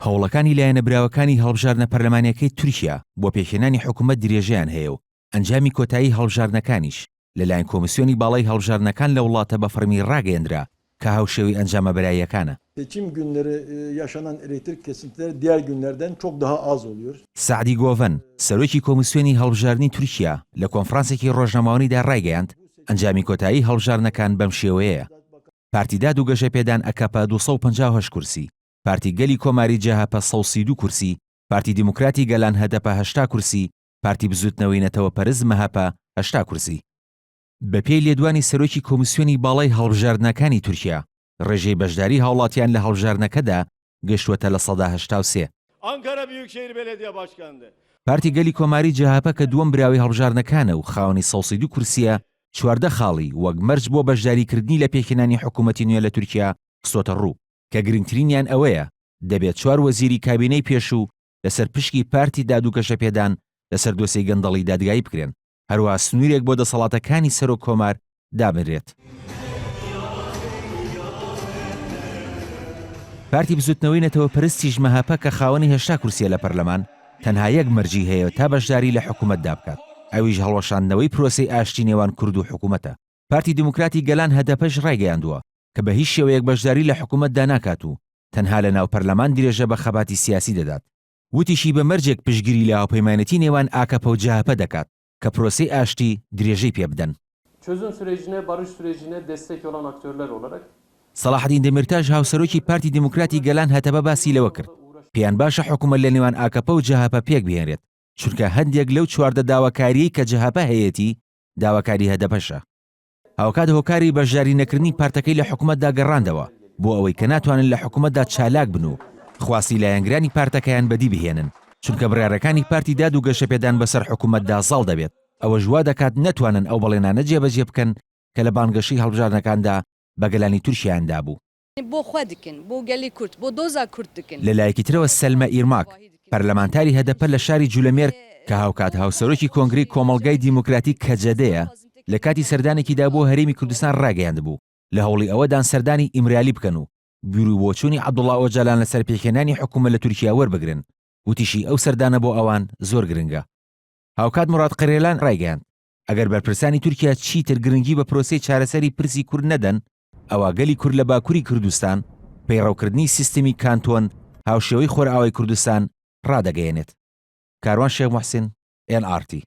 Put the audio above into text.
هەوڵەکانی لایەنە براوەکانی هەڵبژاردنە پەرلەمانییەکەی تورکیا بۆ پێکهێنانی حکومەت درێژەیان هەیە و ئەنجامی کۆتایی هەڵبژاردنەکانیش لەلایەن کۆمیسیۆنی باڵای هەڵبژاردنەکان لە وڵاتە بە فەڕمی ڕاگەیەندرا کە هاوشێوەی ئەنجامە بەراییەکانە. Seçim günleri yaşanan elektrik kesintileri diğer günlerden çok daha az oluyor. سەعدی گۆڤەن، سەرۆکی کۆمیسیۆنی هەڵبژاردنی تورکیا لە کۆنفرانسێکی ڕۆژنامەوانیدا ڕایگەیاند، ئەنجامی کۆتایی هەڵبژاردنەکان بەم شێوەیەیە، پارتی داد و گەشەپێدان ئەکەپە 258 کورسی، پارتی گەلی کۆماری جەهەپە 132 کورسی، پارتی دیموکراتی گەلان هەدەپە 80 کورسی، پارتی بزووتنەوەی نەتەوەپەرست مەهەپە 80 کورسی. بەپێی لێدوانی سەرۆکی کۆمیسیۆنی باڵای هەڵبژاردنەکانی تورکیا، ڕێژەی بەشداری هاوڵاتیان لە هەڵبژاردنەکەدا گەشتووەتە 83%. Ankara Büyükşehir Belediye Başkanlığı. پارتی گەلی کۆماری جەهەپە کە دووەم براوەی هەڵبژاردنەکانە و خاوەنی 132 کورسییە، 14 خاڵی وەک مەرج بۆ بەشداریکردنی لە پێکهێنانی حکوومەتی نوێ لە تورکیا خستۆتە ڕوو، کە گرنگترینیان ئەوەیە دەبێت چوار وەزیری کابینەی پێشوو لەسەر پشکی پارتی داد و گەشەپێدان لەسەر دۆسێی گەندەڵی دادگایی بکرێن، هەروەها سنوورێک بۆ دەسەڵاتەکانی سەرۆک کۆمار دابنرێت. پارتی بزوتنەوەی نەتەوەپەرستیش مەهەپە کە خاوەنی 80 کورسیە لە پەرلەمان، تەنها یەک مەرجی هەیە تا بەشداری لە حکومەتدا بکات، ئەویش هەڵوەشاندنەوەی پرۆسەی ئاشتی نێوان کورد و حکومەتە. پارتی دیموکراتی گەلان هەدەپەش ڕایگەیاندووە کە بە هیچ شێوەیەک بەشداری لە حکومەتدا ناکات و تەنها لە ناو پەرلەمان درێژە بە خەباتی سیاسی دەدات. وتیشی بە مەرجێک پشتگیری لە هاوپەیمانێتی نێوان ئاکەپە و جەهەپە دەکات کە پرۆسەی ئاشتی درێژەی پێبدەن. Çözüm sürecine, barış sürecine destek olan aktörler olarak. سەڵاحەدین دەمیرتاش هاوسەرۆکی پارتی دیموکراتی گەلان هەتەپە باسی لەوە کرد، پێیان باشە حکومەت لە نێوان ئاکەپە و جەهەپە پێکبهێنرێت، چونکە هەندێک لەو 14 داواکارییەی کە جەهەپە هەیەتی داواکاری هەدەپەشە. هاوکات هۆکاری بەشداری نەکردنی پارتەکەی لە حکومەتدا گەڕاندەوە بۆ ئەوەی کە ناتوانن لە حکومەتدا چالاک بن و خواستی لایەنگرانی پارتەکەیان بەدی بهێنن، چونکە بڕیارەکانی پارتی داد و گەشەپێدان بەسەر حکومەتدا زاڵ دەبێت، ئەوەش وا دەکات نەتوانن ئەو بەڵێنانە جێبەجێ بکەن کە لە بانگەشەی هەڵبژاردنەکاندا بە گەلانی تورکیایان دابوو. بۆ خوا دکن، بۆ گەلی کورد، بۆ دۆزا کورد دکن. لە لایەکی ترەوە سەلمە ئیرماک، پەرلەمانتاری هەدەپە لە شاری جولەمێرگ کە هاوکات هاوسەرۆکی کۆنگرەی کۆمەڵگای دیموکراتیک کەجەدەیە، لە کاتی سەردانێکیدا بۆ هەرێمی کوردستان ڕاگەیاندبوو، لە هەوڵی ئەوەدان سەردانی ئیمرالی بکەن و بیروبۆچوونی عەبدوڵا ئۆجالان لەسەر پێکهێنانی حکومەت لە تورکیا وەربگرن، وتیشی ئەو سەردانە بۆ ئەوان زۆر گرنگە. هاوکات موراد قەرێلان ڕایگەیاند، ئەگەر بەرپرسانی تورکیا چیتر گرنگی بە پرۆسەی چارەسەری پرسی کورد نەدەن، ئەوا گەلی کورد لە باکوری کوردستان پەیڕەوکردنی سیستمی کانتۆن هاوشێوەی خۆرئاوای کوردستان ڕادەگەیەنێت. کاروان شێخ موحسین، ئێن ئاڕ تی.